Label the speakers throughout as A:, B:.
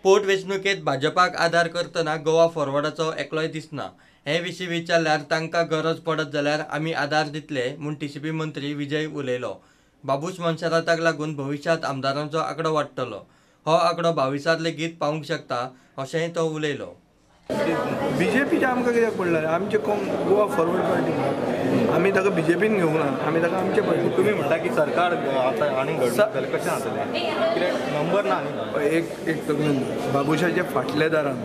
A: पोटवेंचणुकेंत भाजपाक आदार करतना गोवा फॉरवर्डाचो एकलोय दिसना. हे विशीं विचारल्यार तांकां गरज पडत जाल्यार आमी आदार दितले म्हूण टीसीपी मंत्री विजय उलयलो. बाबूश मोन्सेराताक लागून भविश्यांत आमदारांचो आंकडो वाडटलो. हो आंकडो 22 लेगीत पावूंक शकता अशेंय तो उलयलो.
B: बीजेपीचे आमकां कित्याक पडला? आमचे गोवा फॉरवर्ड पार्टी, आमी ताका बीजेपीन घेवंक ना, आमी ताका आमचे पार्टी.
C: तुमी म्हणटा की सरकार आतां आनी घडून कशें जातलें, कित्याक नंबर ना न्ही.
B: एक एक तकलेन बाबूशाच्या फाटल्या दारान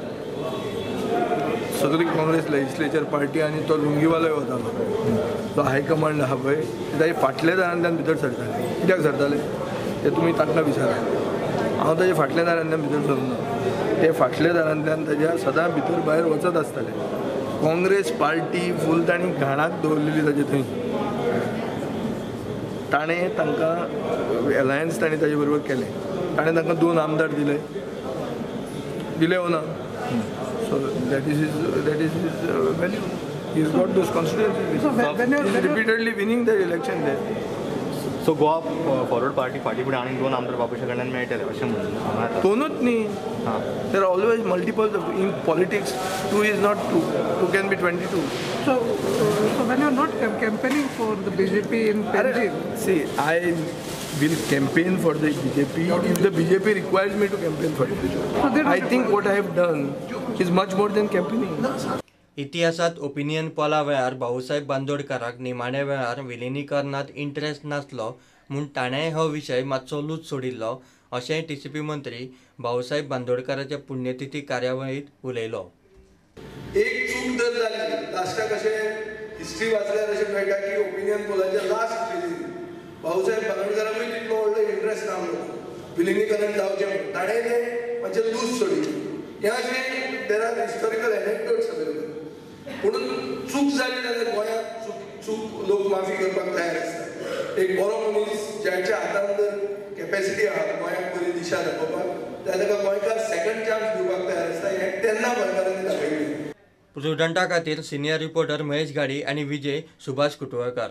B: सगळी काँग्रेस लेजिस्लेचर पार्टी आनी तो लुंगीवालोय वतालो, तो हायकमांड आहा पळय, ताजे फाटल्या दारांतल्यान भितर सरताले. कित्याक सरताले ते तुमी तांकां विचारा. हांव ताजे फाटल्या दारांतल्यान भितर सरूंक ना, ते फाटल्या दारांतल्यान ताज्या सदां भितर भायर वचत आसताले. काँग्रेस पार्टी फूल तांणी घाणाक दवरलेली ताजे थंय. ताणें तांकां एलायन्स ताणें ताजे बरोबर केलें, ताणें तांकां 2 आमदार दिले, दिले वो ना? So that is his value. He has got those constituencies.
D: So when
B: he is repeatedly winning the election there.
C: So Goa Forward Party फाटी फुडें आनीक 2 आमदार बाबूशा कडल्यान मेळटले अशें म्हणून
B: दोनूच न्ही. There are always multiple in politics. 2 is not 2. 2 can be 22.
D: So when you are not campaigning for the BJP in Panjim,
B: see, I will campaign for the BJP if the BJP requires me to campaign for it.
D: So
B: I think what I have done is much more than campaigning.
A: इतिहासात opinion पोला वेळार भाऊसाहेब बांदोडकाराक निमाण्या वेळार विलिनीकरणांत interest नासलो म्हूण ताणेंय हो विशय मातसो लूच सोडिल्लो अशेंय टीसीपी मंत्री भाऊसाहेब बांदोडकाराच्या पुण्यतिथी कार्यावळींत उलयलो.
B: एक चूक जर जाली लास्टाक अशें हिस्ट्री वाचल्यार अशें मेळटा की ओपिनियन पोलाचे लास्ट भाऊसाहेब बांदोडकाराकूय तितलो व्हडलो इंट्रस्ट ना विलिनीकरण जावचें म्हणून ताणें तें मातशें लूज सोडिल्लें. हें अशें there are historical anecdotes available. पुणून चूक जाली जाल्यार गोंयांत चूक लोक माफी करपाक तयार आसता. एक बरो मनीस ज्याच्या हातान जर कॅपेसिटी आहा गोंयांक बरी दिशा दाखोवपाक, जाल्यार ताका गोंयकार सेकंड चान्स दिवपाक तयार आसता. हें तेन्ना गोंयकारांनी दाखयलें.
A: प्रुडंटा खातीर सिनियर रिपोर्टर महेश घाडी आनी विजय सुभाष कुटवळकार.